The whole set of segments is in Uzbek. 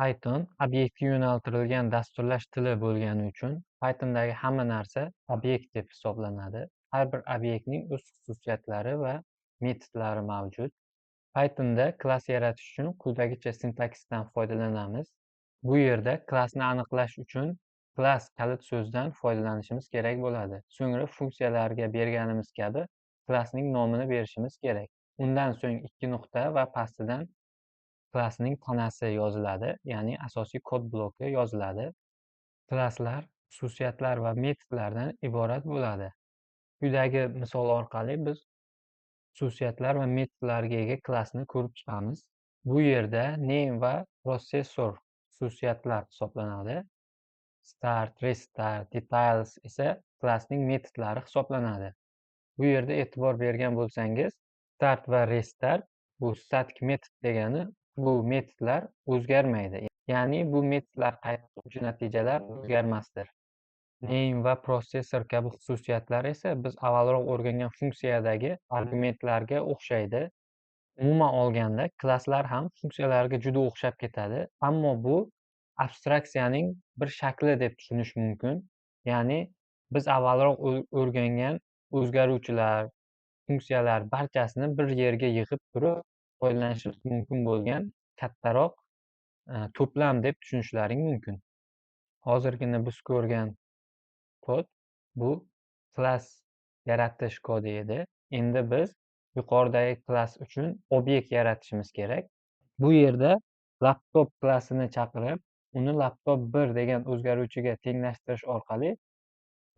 Python obyektga yo'naltirilgan dasturlash tili bo'lgani uchun Pythondagi hamma narsa obyekt deb hisoblanadi. Har bir obyektning o'z xususiyatlari va metodlari mavjud. Pythonda klass yaratish uchun quyidagicha sintaksisdan foydalanamiz. Bu yerda klassni aniqlash uchun klass kalit so'zidan foydalanishimiz kerak bo'ladi. So'ngra funksiyalarga berganimiz kabi klassning nomini berishimiz kerak. Undan so'ng ikki nuqta va pastidan klassning tanasi yoziladi, ya'ni asosiy kod bloki yoziladi. Klasslar xususiyatlar va metodlardan iborat bo'ladi. Quyidagi misol orqali biz xususiyatlar va metodlarga ega klassni ko'rib chiqamiz. Bu yerda name va processor xususiyatlar hisoblanadi. Start, restart, details esa klassning metodlari hisoblanadi. Bu yerda e'tibor bergan bo'lsangiz, start va restart bu statik metod degani, bu metodlar o'zgarmaydi. Ya'ni bu metodlar qaytaruvchi natijalar o'zgarmasdir. Name va processor kabi xususiyatlar esa biz avvalroq o'rgangan funksiyadagi argumentlarga o'xshaydi. Umuman olganda klasslar ham funksiyalarga juda o'xshab ketadi, ammo bu abstraksiyaning bir shakli deb tushunish mumkin. Ya'ni biz avvalroq o'rgangan o'zgaruvchilar, funksiyalar barchasini bir yerga yig'ib turib foydalanishimiz mumkin bo'lgan kattaroq to'plam deb tushunishlaring mumkin. Hozirgina biz ko'rgan kod bu klass yaratish kodi edi. Endi biz yuqoridagi klass uchun obyekt yaratishimiz kerak. Bu yerda laptop klassini chaqirib, uni laptop 1 degan o'zgaruvchiga tenglashtirish orqali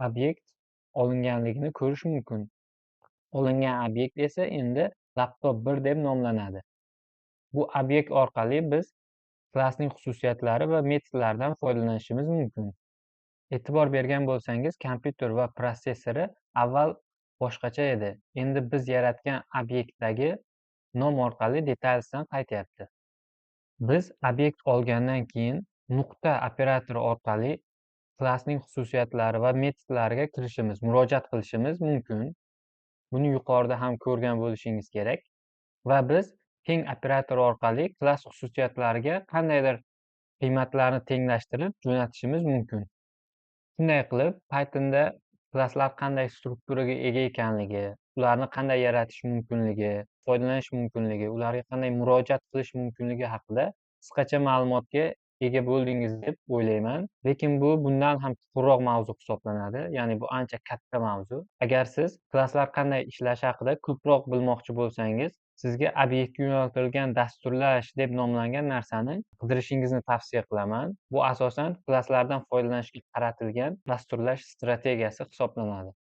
obyekt olinganligini ko'rish mumkin. Olingan obyekt esa endi laptop 1 deb nomlanadi. Bu obyekt orqali biz klassning xususiyatlari va metodlaridan foydalanishimiz mumkin. E'tibor bergan bo'lsangiz, kompyuter va protsessori avval boshqacha edi. Endi biz yaratgan obyektdagi nom orqali detailsdan qaytyapti. Biz obyekt olgandan keyin nuqta operatori orqali klassning xususiyatlari va metodlariga kirishimiz, murojaat qilishimiz mumkin. Buni yuqorida ham ko'rgan bo'lishingiz kerak. Va biz teng operatori orqali klass xususiyatlariga qandaydir qiymatlarni tenglashtirib jo'natishimiz mumkin. Shunday qilib, Pythonda klasslar qanday strukturaga ega ekanligi, ularni qanday yaratish mumkinligi, foydalanish mumkinligi, ularga qanday murojaat qilish mumkinligi haqida qisqacha ma'lumotga ega bo'ldingiz deb o'ylayman. Lekin bu bundan ham chuqurroq mavzu hisoblanadi. Ya'ni bu ancha katta mavzu. Agar siz klasslar qanday ishlashi haqida ko'proq bilmoqchi bo'lsangiz, sizga obyektga yo'naltirilgan dasturlash deb nomlangan narsani qidirishingizni tavsiya qilaman. Bu asosan klasslardan foydalanishga qaratilgan dasturlash strategiyasi hisoblanadi.